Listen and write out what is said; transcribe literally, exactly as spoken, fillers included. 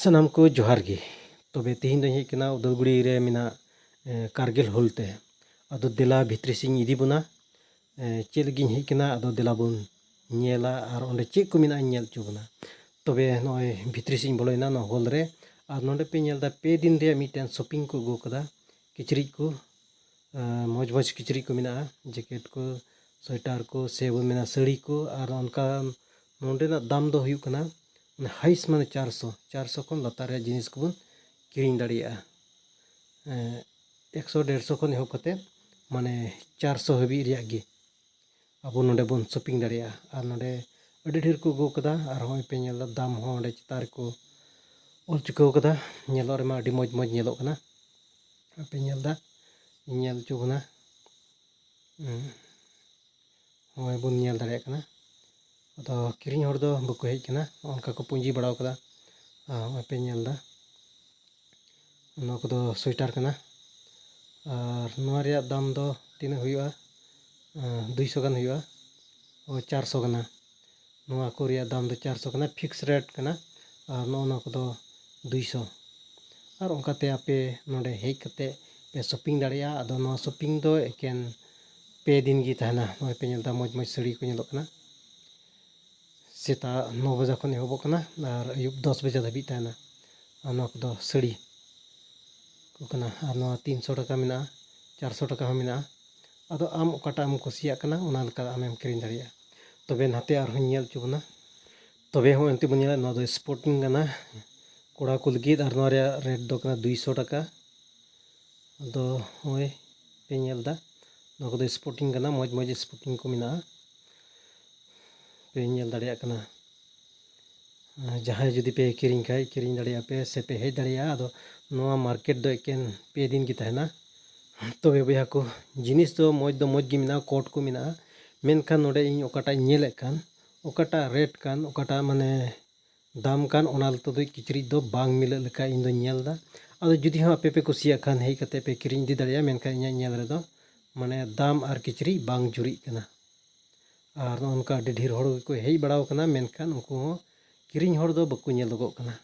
ᱥᱟᱱᱟᱢ ᱠᱚ ᱡᱚᱦᱟᱨ ᱜᱮ᱾ ᱛᱚᱵᱮ ᱛᱮᱦᱮᱧ ᱫᱚᱧ ᱦᱮᱡ ᱠᱟᱱᱟ ᱩᱫᱟᱞᱜᱩᱲᱤ ᱨᱮ ᱢᱮᱱᱟᱜ, ᱮ, ᱠᱟᱨᱜᱤᱞ ᱦᱩᱞ ᱛᱮ᱾ ᱟᱫᱚ ᱫᱮᱞᱟ ᱵᱷᱤᱛᱨᱤ ᱥᱮᱫ ᱤᱧ ᱤᱫᱤ ᱵᱚᱱᱟ᱾ ᱮ, ᱪᱮᱫ ᱞᱟᱹᱜᱤᱫ ᱤᱧ ᱦᱮᱡ ᱠᱟᱱᱟ, ᱟᱫᱚ ᱫᱮᱞᱟ ᱵᱚᱱ ᱧᱮᱞᱟ ᱟᱨ ᱚᱸᱰᱮ ᱪᱮᱫ ᱠᱚ ᱢᱮᱱᱟᱜᱼᱟ ᱤᱧ ᱧᱮᱞ ᱦᱚᱪᱚ ᱵᱚᱱᱟ᱾ ᱛᱚᱵᱮ ᱱᱚᱜᱼᱚᱭ ᱵᱷᱤᱛᱨᱤ ᱥᱮᱫ ᱤᱧ ᱵᱚᱞᱚᱭᱮᱱᱟ ᱱᱚᱣᱟ ᱦᱚᱞ ᱨᱮ᱾ ᱟᱨ ᱱᱚᱰᱮ ᱯᱮ ᱧᱮᱞ ᱮᱫᱟ ᱯᱮ ᱫᱤᱱ ᱨᱮᱭᱟᱜ ᱢᱤᱫᱴᱮᱱ ᱥᱚᱯᱤᱝ ᱠᱚ ᱟᱹᱜᱩ ᱟᱠᱟᱫᱟ᱾ ᱠᱤᱪᱨᱤᱡ ᱠᱚ, ᱮ, ᱢᱚᱡᱽ ᱢᱚᱡᱽ ᱠᱤᱪᱨᱤᱡ ᱠᱚ ᱢᱮᱱᱟᱜᱼᱟ, ᱡᱮᱠᱮᱴ ᱠᱚ, ᱥᱳᱭᱮᱴᱟᱨ ᱠᱚ, ᱥᱮ ᱵᱚᱱ ᱢᱮᱱᱟ ᱥᱟᱹᱲᱤ ᱠᱚ᱾ ᱟᱨ ᱚᱱᱠᱟ ᱱᱚᱰᱮᱱᱟᱜ ᱫᱟᱢ ᱫᱚ ᱦᱩᱭᱩᱜ ᱠᱟᱱᱟ, ᱢᱟᱱᱮ ᱦᱟᱭᱮᱥᱴ ᱢᱟᱱᱮ ᱪᱟᱨᱥᱚ, ᱪᱟᱨᱥᱚ ᱠᱷᱚᱱ ᱞᱟᱛᱟᱨ ᱨᱮᱭᱟᱜ ᱡᱤᱱᱤᱥ ᱠᱚᱵᱚᱱ ᱠᱤᱨᱤᱧ ᱫᱟᱲᱮᱭᱟᱜᱼᱟ᱾ ᱮ, ᱮᱠᱥᱚ ᱰᱮᱲᱥᱚ ᱠᱷᱚᱱ ᱮᱦᱚᱵ ᱠᱟᱛᱮ ᱢᱟᱱᱮ ᱪᱟᱨᱥᱚ ᱦᱟᱹᱵᱤᱡ ᱨᱮᱭᱟᱜ ᱜᱮ ᱟᱵᱚ ᱱᱚᱰᱮ ᱵᱚᱱ ᱥᱚᱯᱤᱝ ᱫᱟᱲᱮᱭᱟᱜᱼᱟ᱾ ᱟᱨ ᱱᱚᱰᱮ ᱟᱹᱰᱤ ᱰᱷᱮᱨ ᱠᱚ ᱟᱹᱜᱩ ᱟᱠᱟᱫᱟ᱾ ᱟᱨ ᱦᱚᱸᱜᱼᱚᱭ ᱯᱮ ᱧᱮᱞ ᱮᱫᱟ, ᱫᱟᱢ ᱦᱚᱸ ᱚᱸᱰᱮ ᱪᱮᱛᱟᱱ ᱨᱮᱠᱚ ᱚᱞ ᱪᱩᱠᱟᱹᱣ ᱟᱠᱟᱫᱟ᱾ ᱧᱮᱞᱚᱜ ᱨᱮᱢᱟ ᱟᱹᱰᱤ ᱢᱚᱡᱽ ᱢᱚᱡᱽ ᱧᱮᱞᱚᱜ ᱠᱟᱱᱟ᱾ ᱯᱮ ᱧᱮᱞ ᱮᱫᱟ, ᱤᱧ ᱧᱮᱞ ᱦᱚᱪᱚ ᱵᱚᱱᱟ᱾ ᱦᱩᱸ᱾ ᱱᱚᱜᱼᱚᱭ ᱵᱚᱱ ᱧᱮᱞ ᱫᱟᱲᱮᱭᱟᱜ ᱠᱟᱱᱟ᱾ ᱟᱫᱚ ᱠᱤᱨᱤᱧ ᱦᱚᱲ ᱫᱚ ᱵᱟᱠᱚ ᱦᱮᱡ ᱠᱟᱱᱟ, ᱚᱱᱠᱟ ᱠᱚ ᱯᱩᱸᱡᱤ ᱵᱟᱲᱟᱣ ᱠᱟᱫᱟ᱾ ᱟᱨ ᱱᱚᱜᱼᱚᱭ ᱯᱮ ᱧᱮᱞ ᱮᱫᱟ, ᱱᱚᱣᱟ ᱠᱚᱫᱚ ᱥᱳᱭᱮᱴᱟᱨ ᱠᱟᱱᱟ᱾ ᱟᱨ ᱱᱚᱣᱟ ᱨᱮᱭᱟᱜ ᱫᱟᱢ ᱫᱚ ᱛᱤᱱᱟᱹᱜ ᱦᱩᱭᱩᱜᱼᱟ? ᱟᱸ, ᱫᱩᱭᱥᱚ ᱜᱟᱱ ᱦᱩᱭᱩᱜᱼᱟ᱾ ᱚ, ᱪᱟᱨᱥᱚ ᱠᱟᱱᱟ᱾ ᱱᱚᱣᱟ ᱠᱚ ᱨᱮᱭᱟᱜ ᱫᱟᱢ ᱫᱚ ᱪᱟᱨᱥᱚ ᱠᱟᱱᱟ, ᱯᱷᱤᱠᱥ ᱨᱮᱴ ᱠᱟᱱᱟ᱾ ᱟᱨ ᱱᱚᱜᱼᱚ ᱱᱚᱣᱟ ᱠᱚᱫᱚ ᱫᱩᱭᱥᱚ᱾ ᱟᱨ ᱚᱱᱠᱟᱛᱮ ᱟᱯᱮ ᱱᱚᱰᱮ ᱦᱮᱡ ᱠᱟᱛᱮ ᱯᱮ ᱥᱚᱯᱤᱝ ᱫᱟᱲᱮᱭᱟᱜᱼᱟ᱾ ᱟᱫᱚ ᱱᱚᱣᱟ ᱥᱚᱯᱤᱝ ᱫᱚ ᱮᱠᱮᱱ ᱯᱮ ᱫᱤᱱ ᱜᱮ ᱛᱟᱦᱮᱱᱟ᱾ ᱱᱚᱜᱼᱚᱭ ᱯᱮ ᱧᱮᱞ ᱮᱫᱟ, ᱢᱚᱡᱽ ᱢᱚᱡᱽ ᱥᱟᱹᱲᱤ ᱠᱚ ᱧᱮᱞᱚᱜ ᱠᱟᱱᱟ᱾ ᱥᱮᱛᱟᱜ ᱱᱚ ᱵᱟᱡᱟ ᱠᱷᱚᱱ ᱮᱦᱚᱵᱚᱜ ᱠᱟᱱᱟ ᱟᱨ ᱟᱹᱭᱩᱵ ᱫᱚᱥ ᱵᱟᱡᱟ ᱫᱷᱟᱹᱵᱤᱡ ᱛᱟᱦᱮᱱᱟ᱾ ᱟᱨ ᱱᱚᱣᱟ ᱠᱚᱫᱚ ᱥᱟᱹᱲᱤ ᱠᱚ ᱠᱟᱱᱟ᱾ ᱟᱨ ᱱᱚᱣᱟ ᱛᱤᱱᱥᱚ ᱴᱟᱠᱟ ᱢᱮᱱᱟᱜᱼᱟ, ᱪᱟᱨᱥᱚ ᱴᱟᱠᱟ ᱦᱚᱸ ᱢᱮᱱᱟᱜᱼᱟ᱾ ᱟᱫᱚ ᱟᱢ ᱚᱠᱟᱴᱟᱜ ᱮᱢ ᱠᱩᱥᱤᱭᱟᱜ ᱠᱟᱱᱟ, ᱚᱱᱟ ᱞᱮᱠᱟ ᱟᱢᱮᱢ ᱠᱤᱨᱤᱧ ᱫᱟᱲᱮᱭᱟᱜᱼᱟ᱾ ᱛᱚᱵᱮ ᱱᱟᱛᱮ ᱟᱨᱦᱚᱸᱧ ᱧᱮᱞ ᱦᱚᱪᱚ ᱵᱚᱱᱟ᱾ ᱛᱚᱵᱮ ᱦᱚᱸ ᱮᱱᱛᱮ ᱵᱚᱱ ᱧᱮᱞᱟ, ᱱᱚᱣᱟ ᱫᱚ ᱥᱯᱳᱨᱴᱤᱝ ᱠᱟᱱᱟ ᱠᱚᱲᱟ ᱠᱚ ᱞᱟᱹᱜᱤᱫ, ᱟᱨ ᱱᱚᱣᱟ ᱨᱮᱭᱟᱜ ᱨᱮᱴ ᱫᱚ ᱠᱟᱱᱟ ᱫᱩᱭᱥᱚ ᱴᱟᱠᱟ᱾ ᱟᱫᱚ ᱱᱚᱜᱼᱚᱭ ᱯᱮ ᱧᱮᱞ ᱮᱫᱟ, ᱱᱚᱣᱟ ᱠᱚᱫᱚ ᱥᱯᱳᱨᱴᱤᱝ ᱠᱟᱱᱟ, ᱢᱚᱡᱽ ᱢᱚᱡᱽ ᱥᱯᱳᱨᱴᱤᱝ ᱠᱚ ᱢᱮᱱᱟᱜᱼᱟ, ᱯᱮ ᱧᱮᱞ ᱫᱟᱲᱮᱭᱟᱜ ᱠᱟᱱᱟ᱾ ᱟᱨ ᱡᱟᱦᱟᱸᱭ ᱡᱩᱫᱤ ᱯᱮ ᱠᱤᱨᱤᱧ ᱠᱷᱟᱡ, ᱠᱤᱨᱤᱧ ᱫᱟᱲᱮᱭᱟᱜᱼᱟ ᱯᱮ ᱥᱮ ᱯᱮ ᱦᱮᱡ ᱫᱟᱲᱮᱭᱟᱜᱼᱟ᱾ ᱟᱫᱚ ᱱᱚᱣᱟ ᱢᱟᱨᱠᱮᱴ ᱫᱚ ᱮᱠᱮᱱ ᱯᱮ ᱫᱤᱱ ᱜᱮ ᱛᱟᱦᱮᱱᱟ᱾ ᱛᱚᱵᱮ ᱵᱚᱭᱦᱟ ᱠᱚ, ᱡᱤᱱᱤᱥ ᱫᱚ ᱢᱚᱡᱽ ᱫᱚ ᱢᱚᱡᱽ ᱜᱮ ᱢᱮᱱᱟᱜᱼᱟ, ᱠᱳᱴ ᱠᱚ ᱢᱮᱱᱟᱜᱼᱟ, ᱢᱮᱱᱠᱷᱟᱱ ᱱᱚᱰᱮ ᱤᱧ ᱚᱠᱟᱴᱟᱜ ᱤᱧ ᱧᱮᱞᱮᱫ ᱠᱟᱱ, ᱚᱠᱟᱴᱟᱜ ᱨᱮᱴ ᱠᱟᱱ, ᱚᱠᱟᱴᱟᱜ ᱢᱟᱱᱮ ᱫᱟᱢ ᱠᱟᱱ, ᱚᱱᱟ ᱛᱩᱞᱩᱡ ᱠᱤᱪᱨᱤᱡ ᱫᱚ ᱵᱟᱝ ᱢᱤᱞᱟᱹᱜ ᱞᱮᱠᱟ ᱤᱧ ᱫᱚᱧ ᱧᱮᱞ ᱮᱫᱟ᱾ ᱟᱫᱚ ᱡᱩᱫᱤ ᱦᱚᱸ ᱟᱯᱮ ᱯᱮ ᱠᱩᱥᱤᱭᱟᱜ ᱠᱷᱟᱱ, ᱦᱮᱡ ᱠᱟᱛᱮ ᱯᱮ ᱠᱤᱨᱤᱧ ᱤᱫᱤ ᱫᱟᱲᱮᱭᱟᱜᱼᱟ, ᱢᱮᱱᱠᱷᱟᱱ ᱤᱧᱟᱹᱜ ᱧᱮᱞ ᱨᱮᱫᱚ ᱢᱟᱱᱮ ᱫᱟᱢ ᱟᱨ ᱠᱤᱪᱨᱤᱡ ᱵᱟᱝ ᱡᱩᱨᱤᱜ ᱠᱟᱱᱟ᱾ ᱟᱨ ᱱᱚᱜᱼᱚ ᱱᱚᱝᱠᱟ ᱟᱹᱰᱤ ᱰᱷᱮᱨ ᱦᱚᱲ ᱜᱮᱠᱚ ᱦᱮᱡ ᱵᱟᱲᱟᱣ ᱠᱟᱱᱟ, ᱢᱮᱱᱠᱷᱟᱱ ᱩᱱᱠᱩ ᱦᱚᱸ ᱠᱤᱨᱤᱧ ᱦᱚᱲ ᱫᱚ ᱵᱟᱠᱚ ᱧᱮᱞᱚᱜᱚᱜ ᱠᱟᱱᱟ᱾